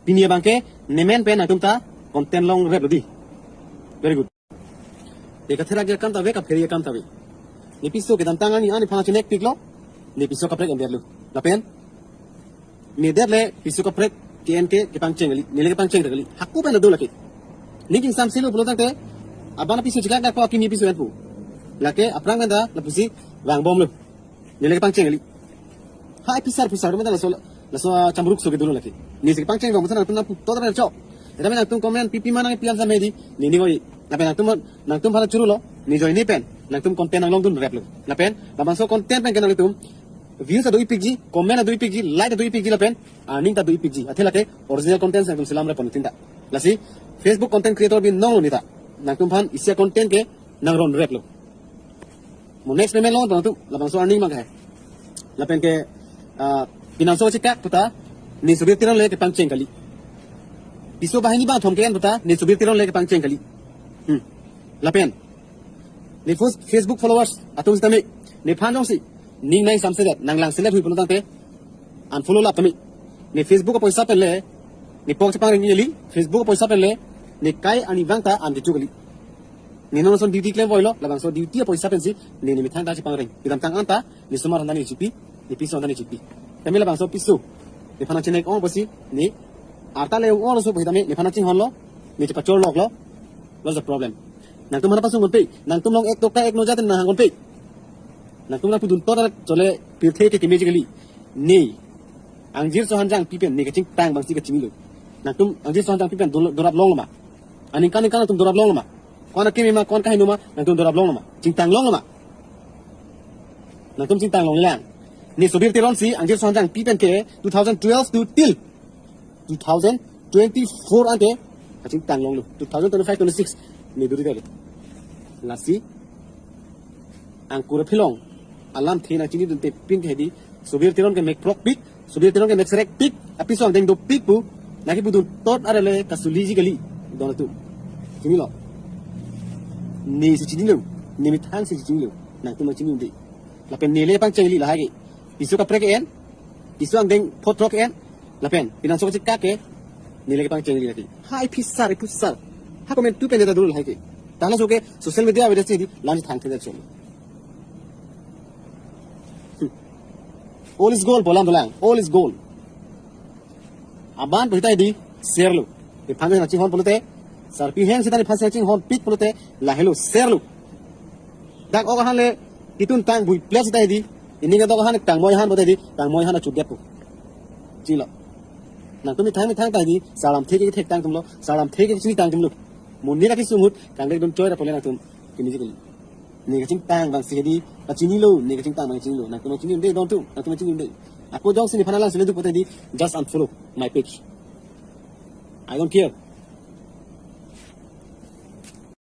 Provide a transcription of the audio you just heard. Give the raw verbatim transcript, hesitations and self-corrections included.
Pini abangke nemen pen nangtum ta content longreplo dei. Very good. Ne katherak akam ta ave, kaphere akam ta ave. Ne piso kedamtang arni arniphan chinekpiklo. Ne piso kaprek endetlo. Lapen ne det le piso kaprek ke-en ke kepangcheng kali. Neli kepangcheng kali. Hako pen ado lake. Ning kangsamselo pulo tangte abang piso chikak dak po akimi piso enpo. Lake aphrang pen ta lapusi vangbomlo. Neli kepangcheng kali. Ha, episar pusar mata laso, laso chamruk so ke dulu lake. Nesi kepangcheng bang masa nangtum nangtum total chok. Tetapi nangtum comment pipi mana pian samedi. Nini koi. Lapen nangtum, nangtumphan churulo. Ne join ne pen nangtum content nanglongdunreplo. Lapen labangso content pen ke nangtum views ado ipikji, comment ado ipikji, like ado ipikji lapen earning ta ado ipikji. Athe lake original content nangtum selamrepon tin ta. Lasi Facebook content creator binong lo ne ta. Nangtumphan isi a-content ke nangronreplo. Mo next payment long nangtum labangso earning mang ke. Lapen ke, ah, pinangso chikak puta ne Subir Teron le kepangcheng kali. Piso banghini bangthom ke-en puta ne Subir Teron le kepangcheng kali. Hmm. Lapen ne fos-, Facebook followers atum sitame nephan jongsi ning nangsamsedet, nanglangsedet hui pulo tangte unfollow lap tame. Ne Facebook apoisa pen le ne pok chepangring kali, Facebook apoisa pen le ne kai arni vang ta an kecho kali. Ne non son duty klemvoilo, labangso duty apoisa pensi ne, ne methang ta chepangring. Kedamtang an ta ne osomar aphan ta ne chipi, ne piso aphan ta ne chipi. Tame labangso piso nephan chinek-ong pusi ne arta le-ong-ong lo so pusi tame nephan chinghonlo, ne chepachorloklo. What's the problem? Nangtum mana pasung konpe, nangtum long ek toka ek noja ten nang konpe. Nangtum nangpudun total chole pirthe ke kemeji kali. Ne Angjir Sohan Jangpi pen ne kachingtang bangsi kachinilo. Nangtum Angjir Sohan Jangpi pen dol-, dorap longlo ma? Aningkan ningkan nangtum dorap longlo ma? Ko-an akimi ma, ko-an kaheno ma, nangtum dorap longlo ma? Chingtang longlo ma? Nangtum chingtang longlang. Ne Subir Teron si Angjir Sohan Jangpi pen ke two thousand twelve to till two thousand twenty-four ante kachingtang longlo. Two thousand twenty-five twenty-six ne duri kali. Lasi angkur aphi along alamthe nangchinidunte pin ke hedi, Subir Teron ke mekprokpik, Subir Teron ke mekserekpik, apiso angdeng dopik pu nangkipudun tot arele kasuliji kali. Don atum. Chinilo. Nesi chinilo, ne methang si chinilo. Nangtum nangchinidunde. Lapen neli pangcheng kali lahai ke. Piso kaprek ke-en, piso angdeng phothrok ke-en, lapen pinangso kachikak ke neli kepangcheng kali lake. Ha, episar, episar. Ha, comment tu pen ta dulu lahai ke. Tanglo so ke social media avedetsi di lang thangthe chom. Hmm. All is gold pu alam dolang. All is gold. Aban pusi ta hedi share lo. Nephan nangchinghon pulote, sarpi heng sita nephan nangchinghonpik pulote, lahelo share lo. Dak ok ahan le kitun tang bui plus ta hedi. Ining adok ahan tangmoi ahan pulote hedi, tangmoi ahan achudet po. Chilo. Nangtum methang methang ta hedi, salam thek ke thektang atumlo, salam thek ke chinitang atumlo. Monit akesung ahut kangdek dun choi ra pole nangtum kemeji kali. Ne kachingtang bangsi hedi, kachinilo, ne kachingtang bang chinilo, nangtum nangchinidunde don atum, nangtum nangchinidunde. Ako jongsi nephan langseledun pulote hedi, just unfollow my page. I don't care.